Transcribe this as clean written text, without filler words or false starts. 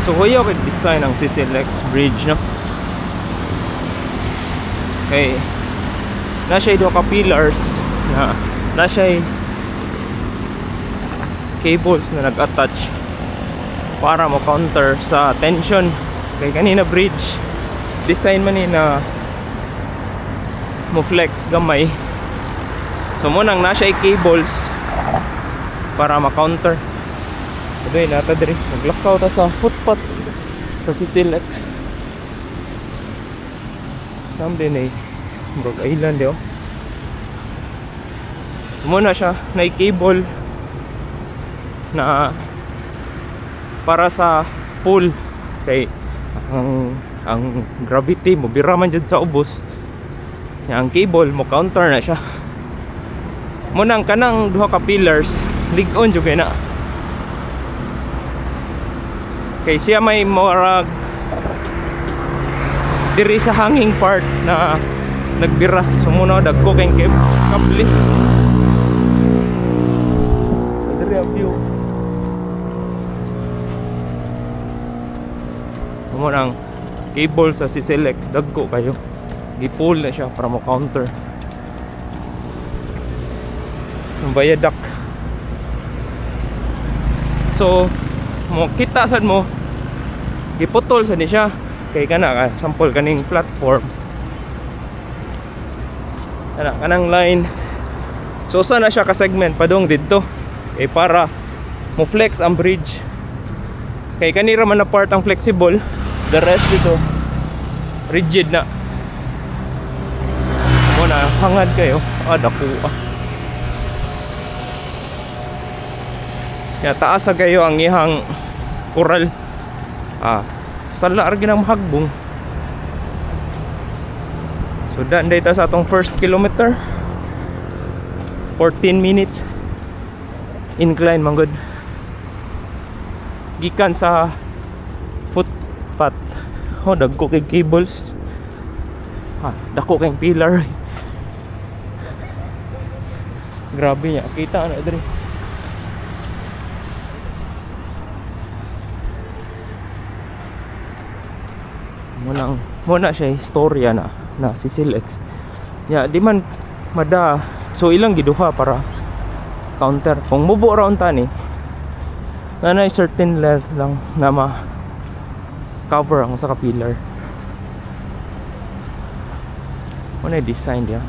So huyaw kay design ang CCLX bridge, no? Okay. Na siya duha ka pillars na na siya cables na nag-attach para mo counter sa tension. Kay kanina bridge design man ni na mo flex gamay. So mo nang na siya cables para ma-counter. Adoy nata diri naglakaw ta sa footpath sa CCLX. Tam din eh murag island yo. Muna siya na cable na para sa pool kay ang gravity mo bira man jud sa ubos. Ya, ang cable mo counter na siya. Munang kanang duha ka pillars lig-on jud kay na. Kay siya may murag diri sa hanging part na nagbira. So muna dagko kay kable. Diri ang view. Mo nang cable sa CCLX dagko kayo. Gipull na siya para mo counter. Ang viaduct. So mo kita sad mo giputol sad ni siya kay kana ka sample kaning platform kana kanang line. So usa na siya ka segment padung didto kay para mo flex ang bridge kay kanira man na part ang flexible, the rest dito rigid na. Mo na hangad kayo, dako ah. Ya, taas sa kayo ang ihang coral. Sala ra ginang mahagbong. So daan day ta sa atong first kilometer. 14 minutes. Incline man gud. Gikan sa footpath. Oh, dagko kay cables. Dako kay pillar. Grabe niya, kita na diri. Muna siya istorya na na CCLX. Ya, di man mada. So ilang giduha para counter. Kung mubo ra unta ni, na certain length lang na ma cover ang usa ka pillar. Muna design diya.